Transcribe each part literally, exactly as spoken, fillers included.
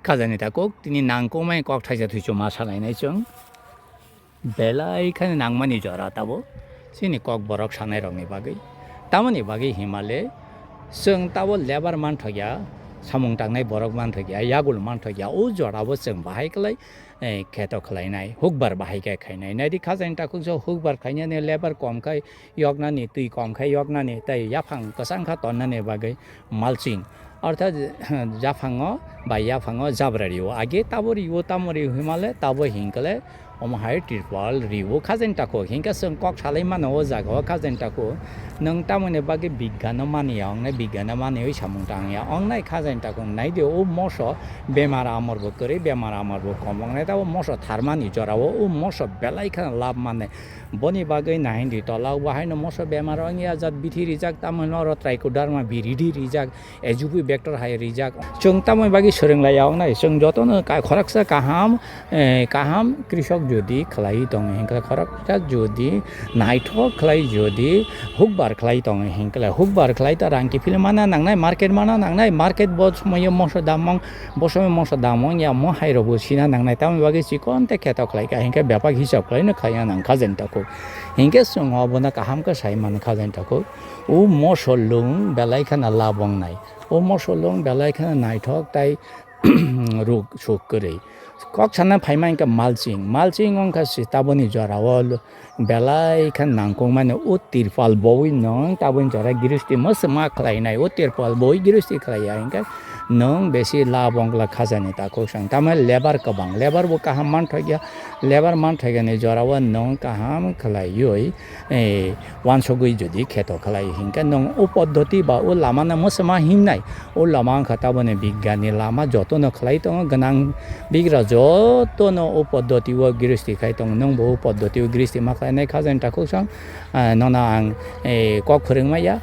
Khajani takhuk, tini nangkukmani kok thaisa thuichoma salainai chwng. Belai kheno nangmani jora tabo chini kok borok sanairokni bagwi. Tamoni bagwi himale chwng tabo lebar manthokya, samung tangnai borok manthokya, yagul manthokya, o jorabo chwng bahai kwlai, eh, kheto khlainai, hukbar bahai khe khainai. Naidi khajani takhuk jo hukbar khainani lebar kom khai yoknani, twi kom khai yoknani, tei yaphang kwchang kha tonnani bagwi mulching. Orthat japhango bai yaphango jabra rio. Age tabo rio, tamo rio himale, tabo hinkale omo hai tripal rio khajani takhuk. Hinkhe chwng kok salai mano o jaga o khajani takhuk. Nwng tamoni bagwi bigyano mani ya wngnai, bigyano mani oi samung tang ya wngnai khajani takhuk. Naidi o moso bemar amor bo kwrwi, bemar amor bo kom wngnai. Tabo moso tharmani jora o, o moso belai kheno lab mane. Boni bagwi nahindi tola o haino moso bemar wngya jat bithi rijak, tamoni oro trichoderma viridi rijak, H U V vector hai rijak. Chwng tamoni bagwi swrwng lai ya wngnai. Chwng jotono ka-, khoroksa kaham, eh, kaham krishok jodi khlai tongo hinkhe, khoroksa jodi naithok khlai jodi hukbar khlai tongo hinkhe, hukbar khlai ta rang kiphil mana nangnai, market mana nangnai, market bo somoyo moso dam mong Bo somoi moso dam wngya, mo hai rok bo sina nangnai, tamoni bagwi chikon tei kheto khlai kha, hinkhe bebak hisab khlaino khlaiya nang khajani takhuk. Hinkhe chwng obono kaham khe sai mano khajani takhuk. O moso lung belai kheno lab wngnai. O moso lung belai kheno naithok tei ruk suk kwrwi. Kok sana phaima hinkhe mulching. Mulching wngkha se taboni jorao belai khe nangkukmani o tirpal bowi nwng taboni jora giristi mwswma khlainai, o tirpal bowi giristi khlaiya hinkhe nwng besi lab wngla khajani takhuk chwng. Tamoni lebar kwbang, lebar bo kaham manthokya, lebar manthokyani jorao nwng kaham khlaiwi, eh, wansugwi jodi kheto khlai hinkhe nwng o poddoti ba o lamano mwswma hinnai, o lama wngkha taboni bigyani lama jotono khlai tongo gwnang. Bigra jotono o poddoti o giristi khai tongo, nwng bo o poddoti o giristi ma khlainai khajani takhuk chwng, ah, nono ang, eh, kok phwrwng maya.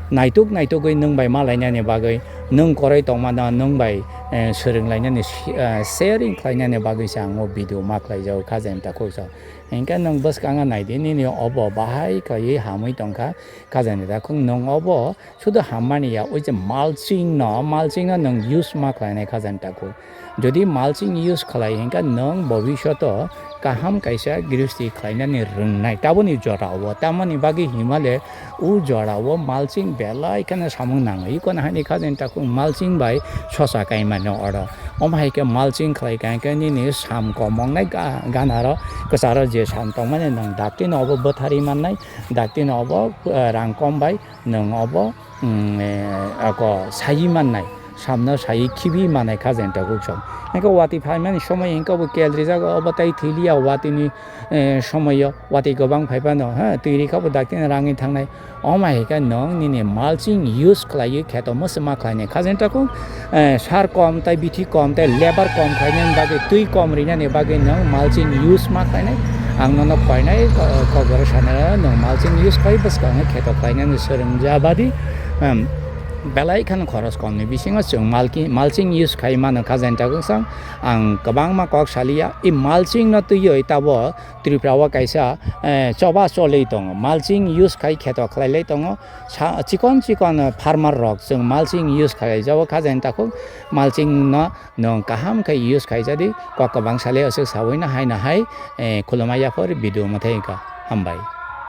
Naituk naitugwi nwng bai ma lainani bagwi, nwng koroi tongmano nwng bai, eh, swrwng lainani, eh, sharing khlainani bagwi se ang o video ma khlaijago khajani takhuk chwng. Hinkhe nwng bwskango naidi nini obo bahai khlaiwi hamwi tongkha khajani takhuk nwng obo Sudu hammani ya, oi je mulching no, mulching no nwng use ma khlainai khajani takhuk. Jodi mulching use khlai hinkhe nwng bobishoto kaham kaisa grihosti khlainani rwngnai. Taboni jorao, tamoni bagwi himale o jorao mulching belai kheno samung nango. Iko nahani khajani takhuk mulching bai sosa kaimani oro. Omo hai khe mulching khlai kha hinkhe nini sam kom wngnai ga-, ganaro kwcharo je sam tongmani nwng dakti no obo bwtharwi mannai, dakti no obo, eh, rang kom bai nwng obo, mm, eh, ako sayi mannai, samno sayi khibi manai khajani takhuk chwng. Hinkhe watwi phaimani somoi hinkhe obo kel rijak, obo tai thwiliya watwini, eh, somoio watwi kwbang phaiphano, ha, twi rikha bo dakti no rangwi thangnai. Omo hai khe nwng nini mulching use khlaiwi kheto mwswma khlainai khajani takhuk. Eh, sar kom tei bithi kom tei lebar kom khlainani bagwi, twi kom rinani bagwi nwng mulching use ma khlainai. Ang nono koinai, ko-, kokborok sanai, nwng mulching use khlai bwskango kheto khlainani swrwngja badi, em, belai kheno khoros komni bisingo chwng malki-, mulching use khai mano khajani takhuk chwng. Ang kwbangma kok saliya, i mulching no twiwi tabo Tripura o kaisa, eh, choba cholwi tongo, mulching use khai kheto khlailai tongo. Sa-, chikon chikon farmer rok chwng mulching use khlai jabo khajani takhuk. Mulching no nwng kaham khe use khaijadi, kok kwbang salai aswk sawi no hai no hai, eh, khulumai yaphar video mwthai wngkha. Hambai.